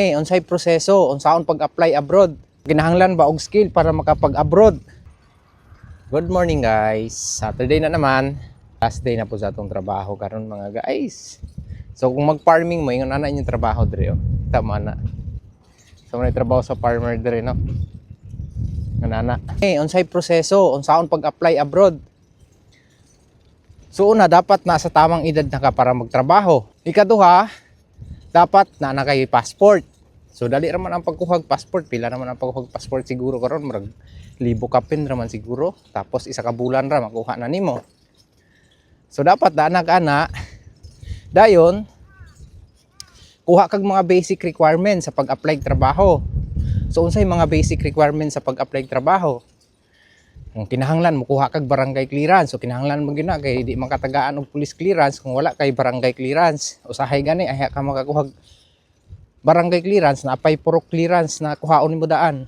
Eh, unsay proseso, unsaon pag-apply abroad? Kinahanglan ba og skill para makapag-abroad? Good morning, guys. Saturday na naman. Last day na po sa atong trabaho karon, mga guys. So kung mag-farming mo, ingon ana inyong trabaho dre oh. Tama na. So may trabaho sa farmer dre, no. Ingon ana. Eh, unsay proseso, unsaon pag-apply abroad? So una, dapat nasa tamang edad na ka para magtrabaho. Ikaduha, dapat naa na kay passport. So dali ra man ang pagkuhag passport, pila naman ang pagkuhag passport siguro karon, murag libo kapin ra man siguro. Tapos isa ka bulan ra makuha na nimo. So dapat naa na ka na dayon kuha kag mga basic requirements sa pag-apply trabaho. So unsay mga basic requirements sa pag-apply trabaho? Kung kinahanglan mo kuha kag barangay clearance, so kinahanglan mo gina kay di makatagaan og police clearance kung wala kay barangay clearance. Usahay gani ayha ka makakuha barangay clearance, naa pay purok clearance na kuhaon nimo daan.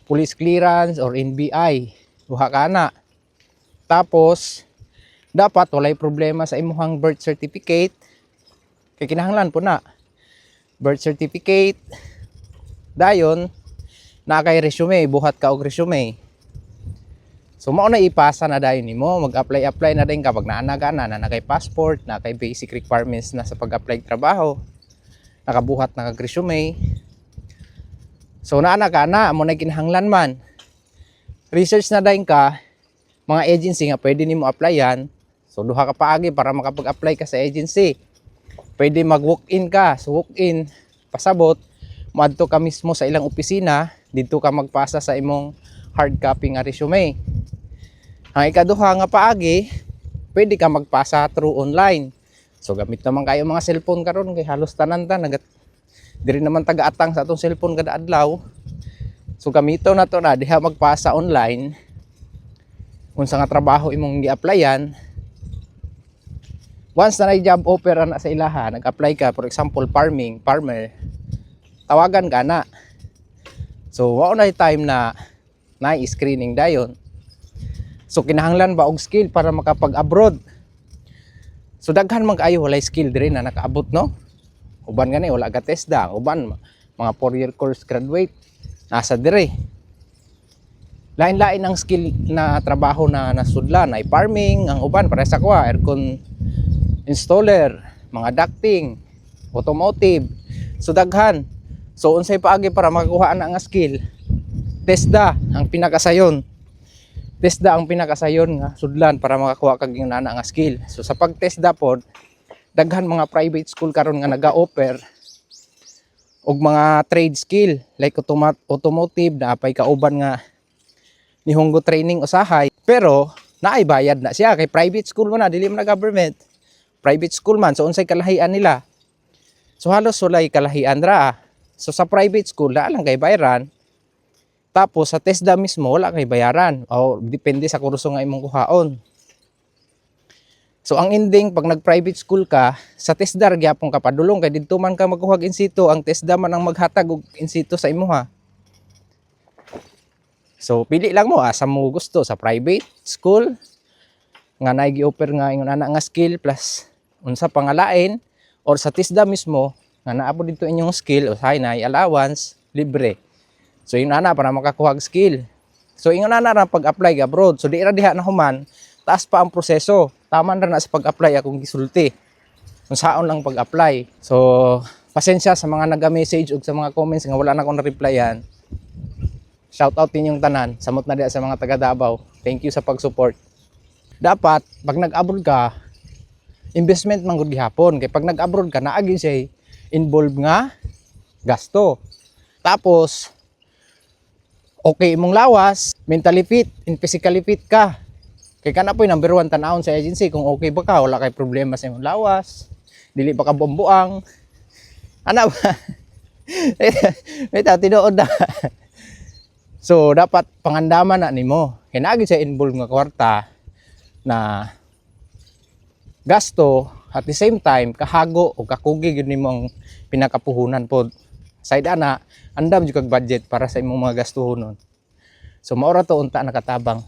Police clearance or NBI, kuha ka na. Tapos dapat walay problema sa imuhang birth certificate kay kinahanglan po na birth certificate. Dayon naa kay resume, buhat ka og resume. So mao na ipasa na dayon nimo, mag-apply apply na din kapag naa na ka na, naa na kay passport, naa kay basic requirements na sa pag-apply trabaho, nakabuhat na kag resume. So naa na ka na, mo na kinahanglan man. Research na dayon ka mga agency nga pwede nimo applyan. So duha ka paagi para makapag-apply ka sa agency. Pwede mag-walk-in ka. So walk-in, pasabot, moadto ka mismo sa ilang opisina, didto ka magpasa sa imong hard copy nga resume. Ang ikaduha nga paagi, pwede ka magpasa through online. So gamit naman kayo mga cellphone karon kay halos tanan ta nagat diri naman taga-atang sa atong cellphone kada adlaw. So gamito na to na diha magpasa online unsa nga trabaho imong gi-applyan. Once na job offer ana sa ilaha, nag-apply ka, for example, farming, farmer, tawagan ka na. So wao na time na na screening dayon. So kinahanglan ba og skill para makapag-abroad? So daghan man kaayo walay skill diri na nakaabot, no. Uban gani wala ka TESDA, uban mga 4-year course graduate nasa dire. Lain-lain ang skill na trabaho na nasudlan ay farming, ang uban para sa kuha, aircon installer, mga ducting, automotive. So daghan. So unsay paagi para makakuha na nga skill? TESDA ang pinakasayon. TESDA ang pinakasayon nga sudlan para makakuha kag ingon ana nga skill. So sa pag-TESDA pod, daghan mga private school karon nga naga-offer og mga trade skill like automotive na apay kauban nga nihunggo training usahay, pero naay bayad na siya kay private school man na, dili man na government, private school man. So unsay kalahian nila? So halos walay kalahian ra. So sa private school naa lang kay bayaran, tapos sa TESDA mismo wala kay bayaran o depende sa kurso nga imong kuhaon. So ang ending, pag nag private school ka, sa TESDA ra gyapon ka padulong kay didto man ka magkuhag in situ, ang TESDA man ang maghatag og in situ sa imuha. So pili lang mo asa mo gusto, sa private school nga naay gi-offer nga ingon ana nga skill plus unsa pa nga lain or sa TESDA mismo nga naa po didto inyong skill, usahay na allowance, libre. So ingon ana para makakuha og skill. So ingon ana ra pag-apply abroad. So di ra diha na human, taas pa ang proseso. Tama ra na sa pag-apply akong gisulti. Kung saon lang pag-apply. So pasensya sa mga naga-message ug sa mga comments nga wala na akong na-replyan. Shout out ninyong tanan. Samot na diha sa mga taga Davao. Thank you sa pag-support. Dapat pag nag-abroad ka, investment man gud gihapon kay pag nag-abroad ka, naa gyud siya involved nga gasto. Tapos okay imong lawas, mentally fit and physically fit ka. Kay kana po'y number one tan-awon sa agency kung okay ba ka, wala kay problema sa imong lawas, dili ba ka bomboang. Ana ba? Wait, tinuod na. So dapat pangandaman na nimo. Kay naa gyud siya involved nga kwarta na gasto, at the same time kahago o kakugi gyud nimo ang pinakapuhunan pod. Side ana, andam jud kag budget para sa imong mga gastuhonon. So mao ra to unta nakatabang.